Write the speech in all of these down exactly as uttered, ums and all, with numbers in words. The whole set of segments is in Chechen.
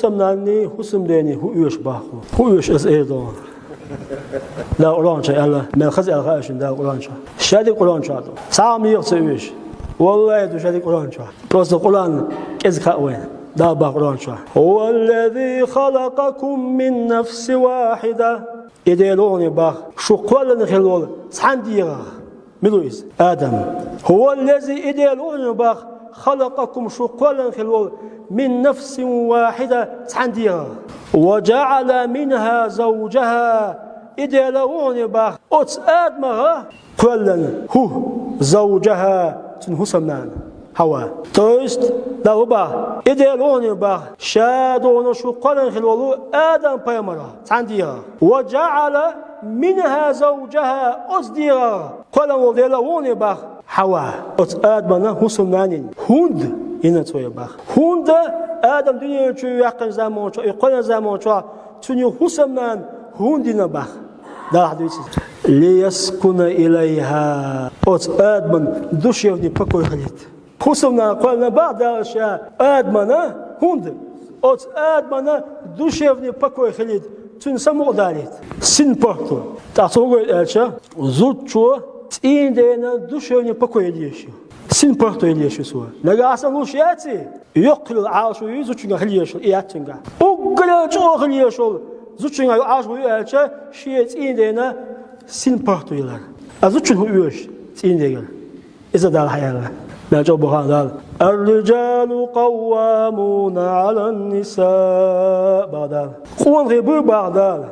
Хусамнанни, хусамдени хӀу оьшу бах хьо? ХӀу оьшу аз эр дона? Дала Къуръан чу аьлла, мел хаза аьлла хаьа шуна Дала Къуръан чу. Шадерг Къуръан чу ду. Цхьа а ма йоах ца оьшу. Валлахи, ду шадерг Къуръан чу. Просто Къуръан кӀезига хаьа вайна. Дала бах Къуръан чу: «هو الذي خلقكم من نفس واحدة». И Дела вуни бах, шу кхоьллина хилла волу цхьана дегӀах. Мила ву иза? Адам. «هو الذي», и Дела вуни бах, «خلقكم», шу кхоьллина хилла волу, «من نفس واحدة», цхьана дегӀах. «وجعل منها زوجها», и Дела вуни бах, оцу Адамах кхоьллина хӀу, «زوجها», цуьнан хӀусамнана, Хьава. То есть, Дала хӀу бах, и Дела вуни бах, ша дона шу кхоьллина хилла волу Адам-пайхамарах цхьана дегӀах. «وجعل منها زوجها», оцу дегӀах кхоьллина волу Дела вуни бах, Хьава. Оцу Адаман хӀусамнана йина. ХӀунда йина цо и бах? ХӀунда Адам дуьнен чу ваьккхина заман чохь, и кхоьллина заман чохь цуьнан хӀусамнана хӀунда йина бах? Дала хьадуьйцу иза: «ليسكن إليها». Оцу Адаман душевный покой хилийта. ХӀусамнана кхоьллина бах Дала ша Адамана, хӀунда? Оцу Адамана душевный покой хилийта, цуьнан самукъадалийта. СинпаргӀато. ТӀаккха цо хӀун гойту аьлча, зудчо цӀийнан дена душевный покой яла езаш ю. СинпаргӀато яла езаш ю цо. Нагахь санна луш яций, йоккха хилла Ӏалашо ю зудчуьнгахь хила езаш, и яц цуьнгахь. Уггар а чӀогӀа хила езаш волу зудчуьнгахь Ӏалашо ю аьлча, шен цӀийнан дена синпаргӀато ялар. А зудчун хӀун оьшу цӀийнан дегара? Иза Дала хьаяьлла. Мел чӀогӀа боху Дала: «الرجال قوامون على النساء», бах Дала. Къонахий бу, бах Дала,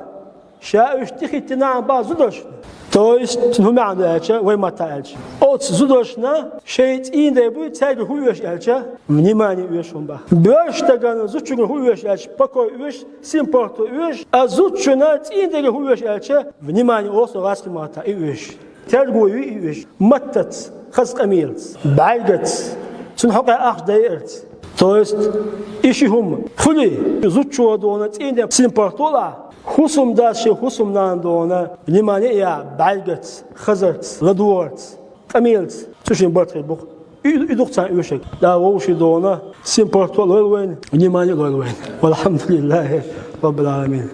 ша уьш тӀехӀиттина бах зударшна. То есть, цуьнан хӀун маьӀна ду аьлча, вай маттахь аьлча, оцу зударшна шайн цӀийнан ден буй, цаьрга хӀун оьшу аьлча, внимание оьшу хьуна бах. Боьрша стагана зудчуьнга хӀун оьшу аьлча, покой оьшу, синпаргӀато оьшу, а зудчунна цӀийнан дега хӀун оьшу аьлча, внимание оцу гӀазкхийн маттахь и оьшу. Терго ю и оьшу. Маттаца, хаза къамелаца, бӀаьргаца, цуьнан хьокъехь ахча дайарца. То есть, и ши хӀума. Хуьлий, зудчо дона цӀийнан ден синпаргӀато лахь, хӀусамдас шен хӀусамнана дона внимание а яхь, бӀаьргаца, хазарца, ладогӀарца, къамелаца. Цу шин барт хир бу-кх. И, и ду-кх царна оьшург. Дала вовшийн дона синпаргӀато а лойла вайна, внимание а лойла вайна. Валхьамдулиллахи Раббил Ӏаламин.